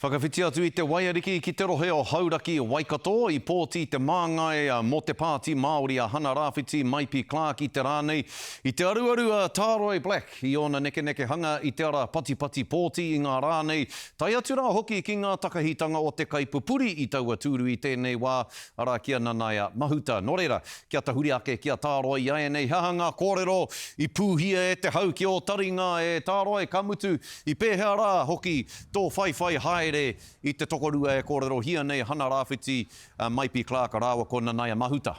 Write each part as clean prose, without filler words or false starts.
Whakawhiti atu i te waiariki ki te rohe o Hauraki, Waikato, i pōti te māngai mō te Pāti Māori a Hana Rāwhiti Maipi Clarke i te rā nei, i te aruaru a Tāroi Black i ōna nekenekehanga i te ara patipati pōti i ngā rā nei, tae atu rā hoki ki ngā takahitanga o te kaipupuri i taua tūru i tēnei wā, arā ki a Nanaia Mahuta. Nō reira, kia tahuri ake ki a Tāroi i āianei, he aha ngā kōrero i pūhia e te hau ki ō taringa e Tāroi, ka mutu, i pēhea rā hoki Tō whaiwhai haere i te tokorua e kōrerohia nei Hana Rāwhiti, Maipi Clarke rāua ko Nanaia Mahuta.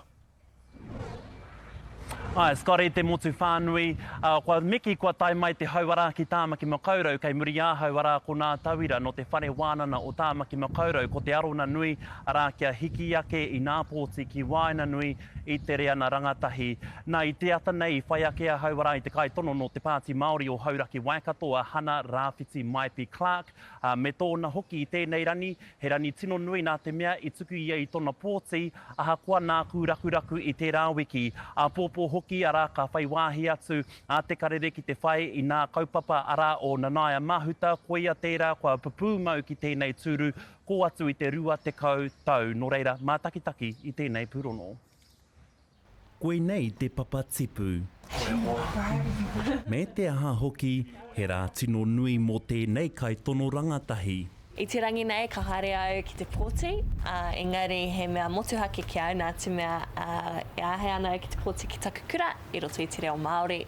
Āe, Scotty, te motu whānui, kua miki, kua tae mai te hau arā ki Tāmaki Makaurau, kei muri ahau arā ko nā tauira nō te Whare Wānana o Tāmaki Makaurau, ko te arona nui arā kia hiki ake i nā pōti ki waenganui i te reana rangatahi. Nā, i te ata nei i whai ake ahau arā i te kaitono nō te Pāti Māori o Hauraki Waikato a Hana Rāwhiti Maipi Clarke, ā, me tōna hoki i tēnei rani, he rani tino nui nā te mea i tuku ia i tona pōti, ahakoa nāku rakuraku i tērā wiki. Āpōpō hoki, arā, ka whai wāhi atu a Te Karere ki te whai i nā kaupapa arā o Nanaia Mahuta, koia tērā kua pupūmau ki tēnei tūru, kō atu i te 20 tau. Nō reira, mātakitaki i tēnei pūrono. Koinei te papa tipu. Me te aha hoki, he rā tino nui mō tēnei kaitono rangatahi. I te rangi nei ka haere au ki te pōti, ā, engari he mea motuhake ki au nā te mea, ā, e āhei ana au ki te pōti ki taku kura i roto i te reo Māori.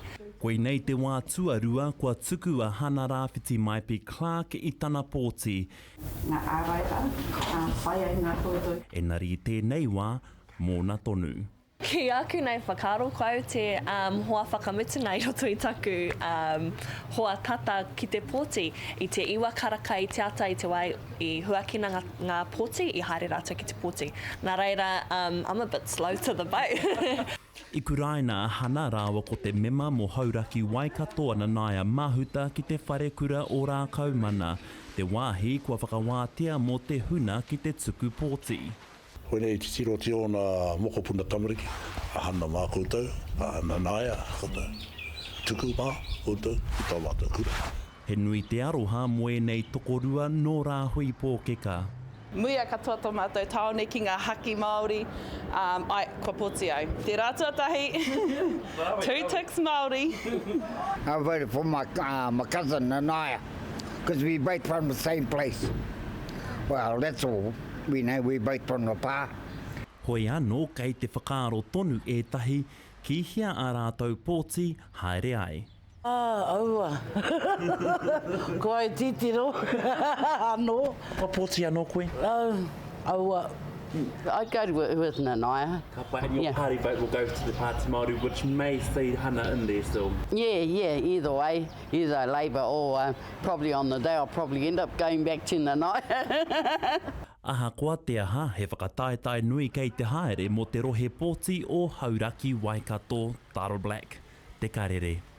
Koinei te wā tuarua kua tuku a Hana Rāwhiti Maipi Clarke i tana pōti. Ngā āraira, ā, whai ai ngā koutou. Engari i tēnei wā, mōna tonu. Ki āku nei whakaaro, ko au te hoa whakamutunga i roto i taku hoa tata ki te pōti. I te iwa karaka i te ata i te wā i huakina ngā pōti, i haere rātou ki te pōti. Nā reira, I'm a bit slow to the boat. I kuraina a Hana rāua ko te mema mō Hauraki Waikato a Nanaia Mahuta ki te Wharekura o Rākaumana, te wāhi kua whakawātea mō te huna ki te tuku pōti. Koinei i titirotia ōna mokopuna tamariki, a Hana mā koutou, a Nanaia koutou, Tuku mā koutou ki tō mātou kura. He nui te aroha mō ēnei tokorua nō Rāhui Pōkeka. Muia katoa tō mātou tāone ki ngā haki Māori, āe, kua poti au. Te rā tuatahi, two ticks Māori. I voted for my my cousin Nanaia because we both from the same place. Well, that's all. We know we're both from the pā. Hoi anō kei te whakaaro tonu ētahi ki hea ā rātou pōti haere ai. Ah, aua. Ko ai titiro anō. Kua pōti anō koe? Oh, aua. I go to work with Nanaia. Ka pai, and your yeah. party vote will go to the Pāti Māori, which may see Hana in there still. Yeah, yeah, either way. Either Labour or uh, probably on the day I'll probably end up going back to Nanaia. Ahakoa te aha, he whakataetae nui kei te haere mō te rohe pōti o Hauraki-Waikato, Taro Black, Te Karere.